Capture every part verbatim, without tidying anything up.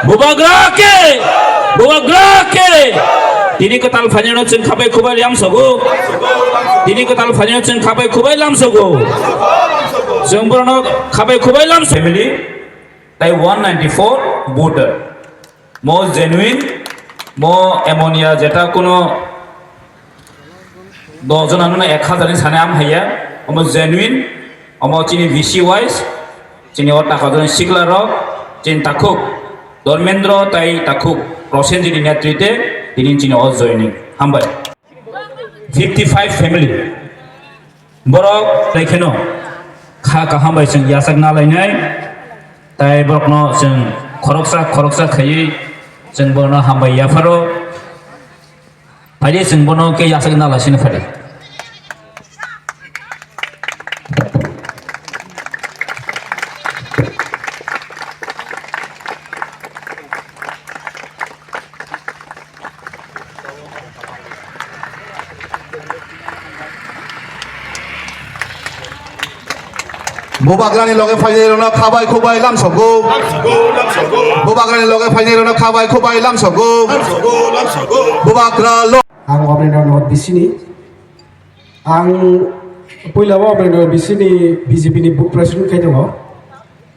Bubagra ke! Bubagra ke! Tini kwtal phainano chwng khabai khubai lamsogo. Tini kwtal phainano chwng khabai khubai lamsogo. Chwng borokno khabai khubai lamsogo. Family, tai one ninety-four voter. Mo genuine, mo ammonia jeta kuno dos jona nuna ek hajar ni sani am haiya, omo genuine, omo chini V C wise, chini o taka joni sikla rok, chini takhuk, Dharmendra tai takhuk, Prosenjit ni netrite, tini chini o joining. Hambai. Fifty five family. Borok tai kheno kha kaham bai chwng yachak na lainai, tai borokno chwng khoroksa khoroksa khaiwi chwng borokno hambai yapharo. Phaidi chwng bono khe yachak nala sini phaidi. Bubagrani loge phainai rokno khabai khubai lamsogo. Bubagrani loge phainai rokno khabai khubai lamsogo. Bubagra lo. Ang Obreno North B C ni. Ang puila o Obreno North B C ni B J P ni booth president khai tongo.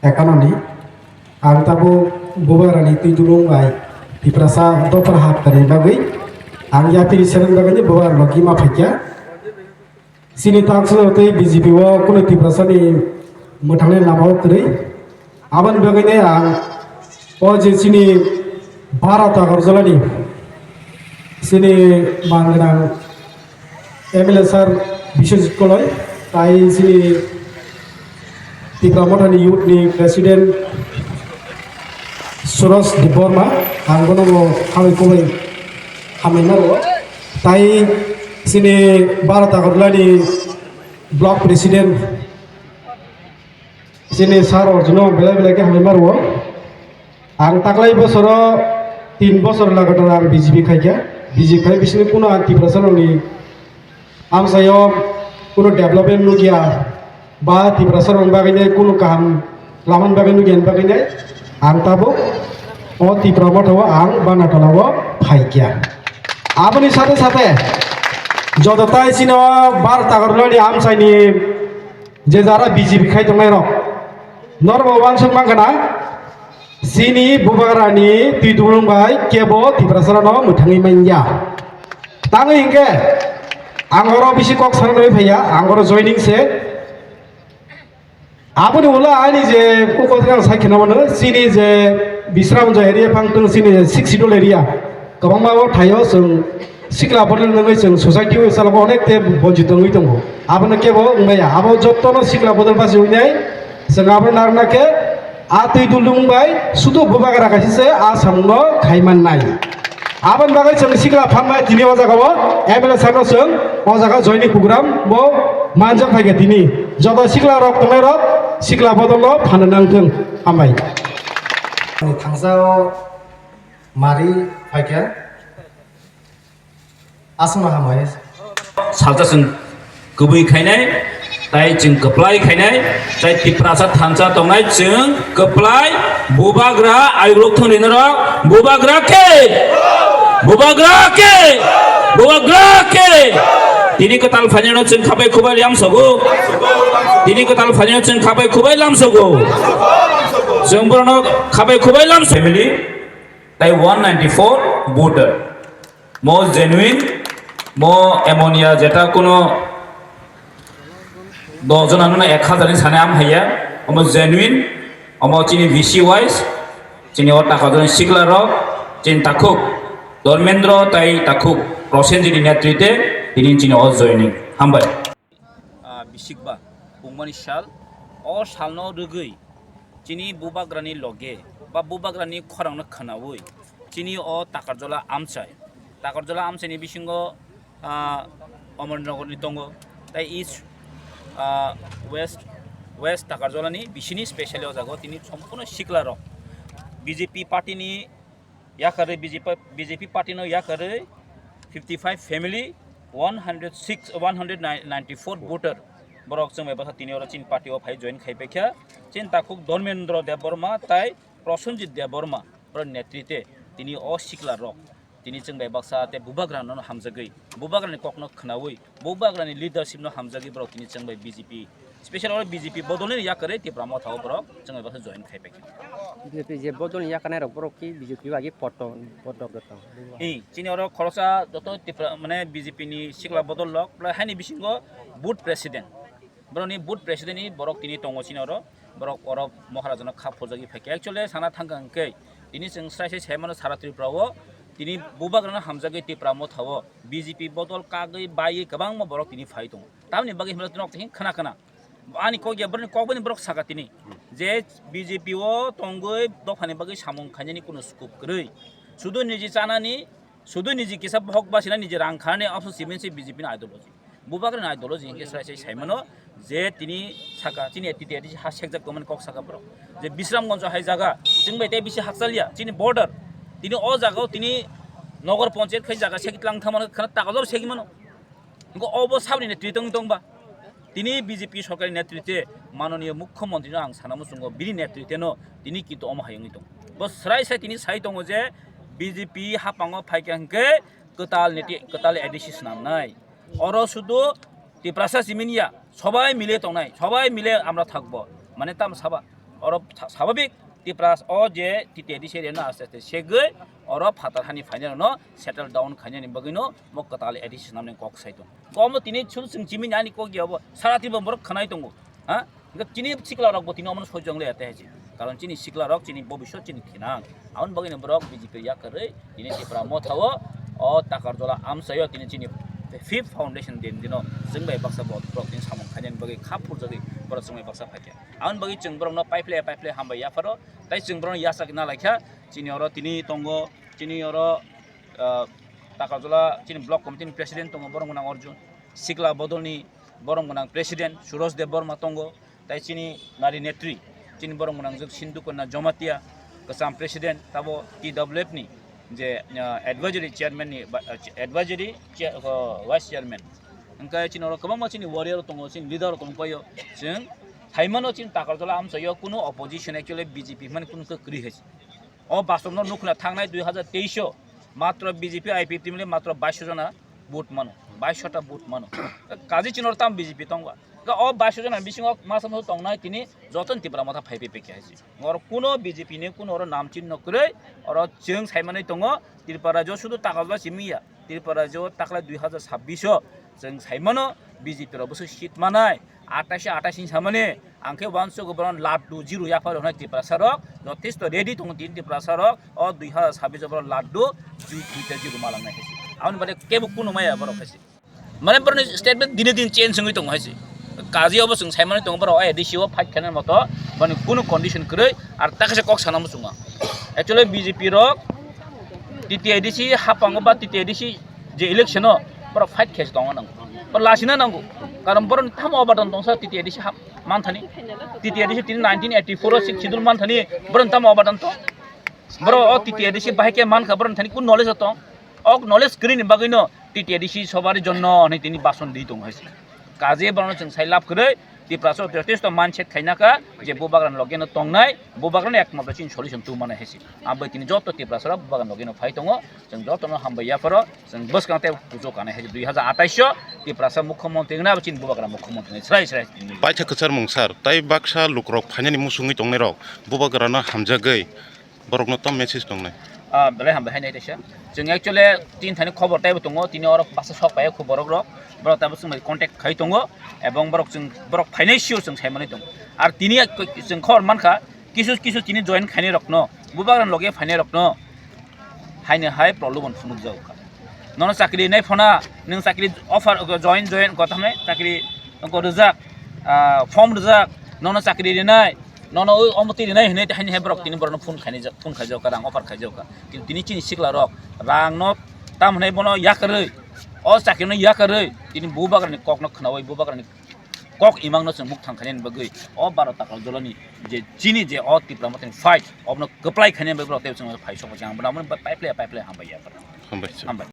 Ekanoni. Ang tabuk Bubagrani twi dulung bai Tiprasa dopha haptani bagwi. Ang yapiri seleng bagwi Bubagrano gima phaikya. Chini taksa tei B J P o kunu Tiprasani mwthangni lama o kwrwi. Aboni bagwino ang o je chini Bharat Agartala ni chini man gwnang M L A sir Biswajit Koloi, tai chini Tipra Mothani youth ni president Suraj Debbarma, ang bono bo hambai kubai hambai mano. Tai chini Bharat Agartala ni block president chini sir Arjuno belai belai khe hambai mano. Ang taklai bosoro tin bosor lagatar ang B J P khaikha. B J P khai bisini kuno ang Tiprasa rokni amchaio kuno development nukya ba Tiprasa rokni bagwi nai kuno kaham lamani bagwi nukya bagwi nai ang tabuk o Tipra Mothao ang Banatolao phaikya. Aboni sathe sathe joto tai chino Bharat Agartala ni amchaini je jara B J P khai tongnai rok norok bo uansuk mankha na? Chini Bubagrani twi dulung bai kebo Tiprasarano mwthangwi manya. Tangwi hinkhe ang oro bisi kok sana nai phaiya, ang oro joining se. Aboni ulo ani je kok kok ang sai khna mano, chini je Bisramganj area phang tong chini je six schedule area. Kwbangma o thaio chwng sikla bodol nangwi chwng society o salgo onek te bonchit wngwi tongo. Abono kebo wngmaya, abo jottono sikla bodol basi wngnai. Chwng abo narwkna khe a twi dulung bai sudu Bubagra kaisa se a samungno khai mannai. Aboni bagwi chwng sikla phanmai tini o jaga o M L A sir no chwng o jaga joining program bo manjak phaikha tini. Joto sikla rok tongnai rok sikla bodol no phano nangthwng. Hambai. Ani thangsa o mari phaikha. Aswkno hambai. Salsa chwng kwbwi khainai, tai chwng kwplai khainai, tai Tiprasa thansa tongnai chwng kwplai Bubagra ayuk rok thwngwi norok Bubagra khe! Bubagra khe! Bubagra khe! Tini kwtal phainano chwng khabai khubai lamsogo. Tini kwtal phainano chwng khabai khubai lamsogo. Chwng borokno khabai khubai lamsogo. Family. Tai one ninety four voter. Mo genuine, mo ammonia jeta kuno dos jona nuna ek hajar ni sani am haiya, omo genuine, omo chini V C wise, chini o taka joni sikla rok, chini takhuk, Dharmendra tai takhuk, Prosenjit ni netrite, tini chini o joining. Hambai. Ah, bisikba, pungmani sal, o salno rwgwi chini Bubagrani loge ba Bubagrani khorangno khwnaui chini o Takarjala amchai, Takarjala amchaini bisingo, ah, Amarnagarni tongo, tai East, ah, West, West Takarjalani bisini specially o jaga o tini sompono siklarok B J P partyni yakarwi B J P, B J P party no yakarwi fifty five family, one hundred six, one hundred ninety four voter borok chwng bai bwsa tini oro chini party o phai join khai paikha. Chini takhuk Dharmendra Debbarma tai Prosenjit Debbarma, borok netrite, tini o sikla rok, tini chwng bai baksa tei bubagra no hamjagwi, bubagra ni kok no khnawi, bubagra ni leadership no hamjagwi borok tini chwng bai B J P, special oro B J P bodol ni yakarwi Tipra Motha o borok chwng bai baksa join khai paikha. B J P je bodol ni yakarnai rok borok ki B J P bai podo, podo gotong. Ei, chini oro khoroksa joto Tipra, mane B J P ni sikla bodol rok, prai haini bisingo booth president. Borokni booth president ni borok tini tongo chini oro. Borok oro Maharaja no kha phurjagwi phaikha. Actually sana thangkha hwnkhe tini chwng srai sai saimano sara Tripura o tini bubagra no hamjagwi Tipra Motha o B J P bodol kagwi baiwi kwbangma borok tini phai tongo. Tamoni bagwi hwnba norok tini khna khna. Ani kok ya borokni kok bini borok saka tini je B J P o tongwi dophani bagwi samung khainani kuno scope kwrwi. Sudu niji chanani, sudu niji kisa bohok basina niji rang khanani option simen se B J P ni ideology. Bubagra ni ideology hwnkhe srai sai saimano je tini saka chini T T A D C ha sekjak tongmani kok saka borok. Je Bisramganj hai jaga chwng bai tei bisi hakchal ya chini border. Tini o jaga o tini nogor ponchayat khai jaga seki tlang thangmano khana takajor seki mano. Hwnkhe obo saboni netrito wng tongba? Tini B J P sorkari netrite manoniyo mukhyamantri no ang sana muchungo bini netrite no tini kintu omo hai wngwi tongo. Bo srai sai tini sai tongo je B J P haphango phaikha hwnkhe kwtal niti, kwtal A D C swnamnai. Oro sudu Tiprasa simini ya, sobai mile tongnai, sobai mile amra thakbo. Mane tamo saba, oro sa-, sababik Tipras o je T T A D C area no aste aste segwi oro phatar hani phainai no settle down khainani bagwi no mo kwtal A D C swnamni kok sai tongo. Komo tini chul chwng chimini ani kok ya bo sara Tripura borok khwnai tongo. Ha? Hwnkhe chini sikla rok bo tini omono soi jong le ate hai se. Karon chini sikla rok chini bobiswt chini thinang. Aboni bagwi no borok B J P yakarwi tini Tipra Motha o, o Takarjala amchai o tini chini fifth foundation din dino chwng bai baksa bo borok tini samung khainani bagwi kha phurjagwi borok chwng bai baksa phaikha. Aboni bagwi chwng borok no paiple paiple hambai yapharo tei chwng borok no yachak na laikha. Chini oro tini tongo, chini oro, ah, Takarjala chini block committee ni president tongo borok gwnang Arjun, sikla bodol ni borok gwnang president Suraj Debbarma tongo, tai chini nari netri, chini borok gwnangjwk Sindhu Kanya Jamatia, kwcham president, tabo T W F ni je, ah, advisory chairman ni ba, ah, advisory chair, ah, vice chairman. Hwnkhe chini oro kwbangma chini warrior tongo, chini leader tongo paio. Chwng phaimano chini Takarjala amchaio kuno opposition actually B J P hwnmani kuno khe kwrwi hai se. O bastobno nukhna thangnai dui hazar teis o matro B J P I P F T mili matro baish jona vote mano, baish ta vote mano. Kaji chinor tam B J P tongba. Ka o baish jona bisingo masa masa tongnai tini joton Tipra Motha phai phai pekhe hai se. Oro kuno B J P ni kuno oro nam chinno kwrwi, oro chwng saimanwi tongo Tripura rajyo sudu Takarjala simi ya. Tripura rajyo taklai dui hazar sabbish o chwng saimano B J P rok bwswk seat manai, atais atais ni samani, ang khe uansuk boron laddu zero yaphar hwnai Tiprasa rok, jothesto ready tongo tini Tiprasa rok, o dui hazar sabbish o boron laddu zero, duita zero malangnai hai se. Aboni bade kebo kunu maya borok hai se. Mane boroni statement dine din change wngwi tongo hai se. Kaji obo chwng saimani tongo borok A D C o fight khainani moto, boni kunu condition kwrwi, ar takasa kok sana muchungo. Actually B J P rok T T A D C haphango ba T T A D C je election o borok fight khe tongo nango. Borok lasina nango. Karon borok tamo obadan tongsa T T A D C hap manthani. T T A D C tini nineteen eighty-four o sixth schedule manthani borok tamo obadan tong. Borok o T T A D C bahai khe mankha borok thani kun knowledge tong. Ok knowledge kwrwi ni bagwi no T T A D C sobari jonno hinwi tini bason di tong hai se. Kaje borok chwng sai lab kwrwi Tiprasa jotesto mindset khaina kha je bubagra loge no tongnai, bubagra no ekmatro chini solution tu mano hai se. Ambai tini joto Tiprasa rok bubagra loge no phai tongo. Chwng jotono hambai yapharo, chwng bwskang tei kuchuk kanai hai dui hazar atais o Tiprasa mukhyamantri wngna abo chini bubagra mukhyamantri wngwi srai srai tini. Paitha kwchar mung sir, tai baksa lukrok phainani musungwi tongnai rok bubagrano hamjagwi borokno tom message tongnai. Ah, belai hambai hai nai teisa. Chwng actually tin thani khobor taibo tongo, tini oro baksa sok pai khu borok rok, borok taibo chwng bai contact khai tongo, ebong borok chwng, borok phainai sure chwng sai manwi tongo. Ar tini chwng khobor mankha, kisu kisu tini join khainai rokno, bubagra loge phainai rokno, haino hai prolobon phunukjago kha. Nono chakri rinai phona, nwng chakri offer, join, join, kothamne chakri ko rijak, ah, form rijak, nono chakri rinai, nono oi omoti rinai hinwi haino hai borok tini borokno phone khainai jak, phone khaijago kha, rang offer khaijago kha. Kintu tini chini sikla rok rangno tam hinwi bono yakarwi, o chakrino yakarwi, tini bubagrani kokno khnawi, bubagrani kok imangno chwng mukthang khainani bagwi o baro takal jolani je chini je o Tipra Mothani fight, obono kwplai khainani bagwi borok tei chwng phai sokma chang, bono paiple paiple hambai ya. Hambai. Hambai.